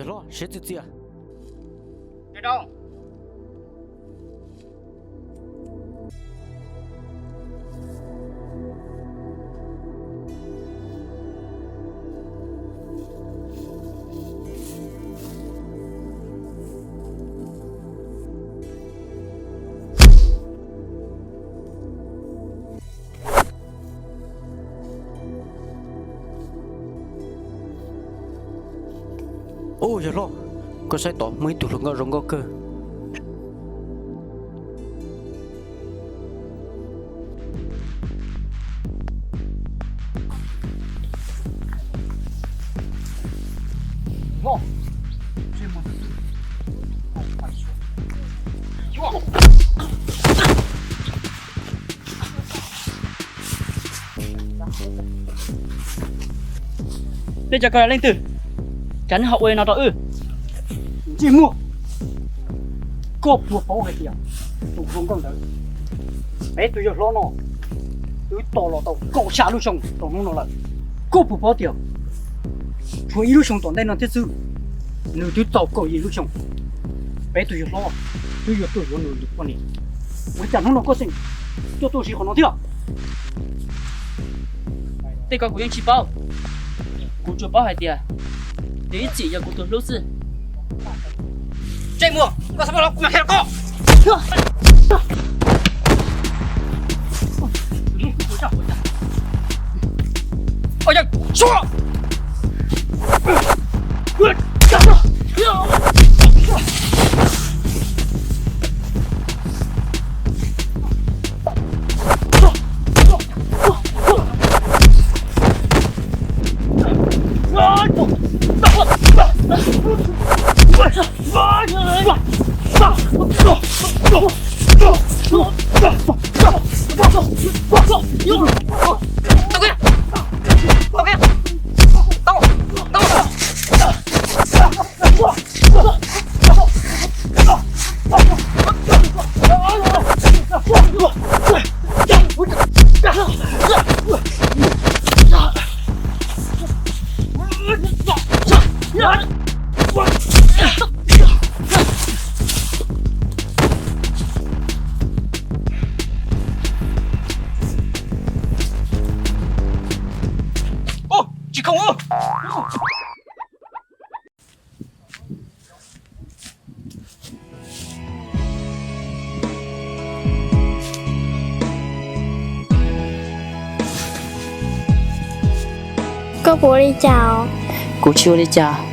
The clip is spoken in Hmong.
Hlob, siab txias txias. Ub, yawg hlob, koj saib tod muaj ib tug hluas nkauj zoo nkauj kawg. Nej cov ko yog leej twg? Cas nej ho ua li no rau wb? Ntsej muag, koj puas paub hais tias tus hluas nkauj ntawd, peb tus yawg hlob no twb tos los tau kaum xya lub xyoo txog hnub no lawm. Koj puas paub tias tshuav ib lub xyoo tom ntej no thiab xwb, nws twb txaus kaum yim lub xyoo. Peb tus yawg hlob twb yuav tuaj yuav nws tus poj niam, ua cas hnub no koj tseem tuaj tuaj siv qhov no thiab? Tej ko kuv yeej tsis paub, kuv tsuas paub hais tias nws ib txwm yog kuv tus hlub xwb. Ntsej muag, koj txhob los kuv mam qhia rau koj. Tsis khoom. Koj puas ua li cas? Kuv tsis ua li cas.